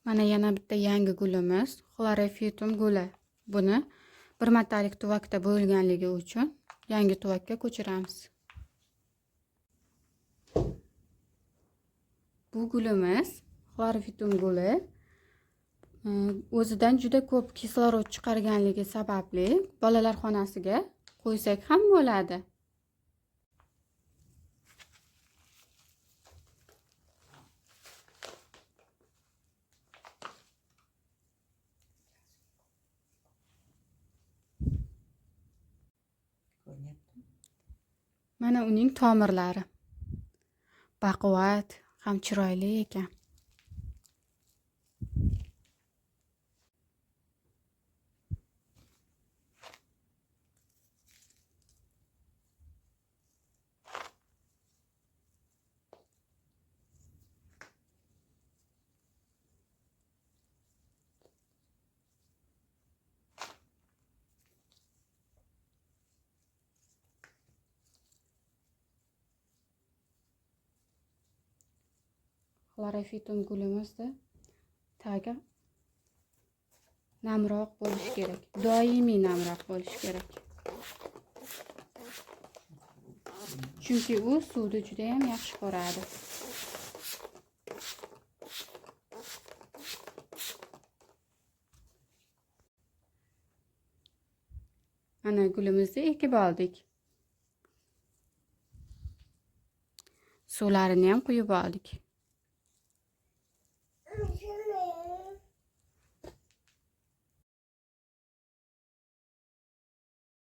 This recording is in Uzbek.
Mana yana bitta yangi gulimiz, Xlorofitum guli. Buni bir martalik tuvakda bo'lganligi uchun yangi tuvakka ko'chiramiz. Bu gulimiz, Xlorofitum guli, o'zidan juda ko'p kislorod chiqarganligi sababli bolalar xonasiga qo'ysak ham bo'ladi. Ko'rinyaptimi? Mana uning tomirlari. Baquvvat ham chiroyli ekan. Xlorofitum gulimizni tagi namroq bo'lishi kerak. Doimiy namroq bo'lishi kerak. Chunki u suvni juda ham yaxshi ko'radi. Mana gulimizni ekib oldik. Suvlarini ham quyib oldik.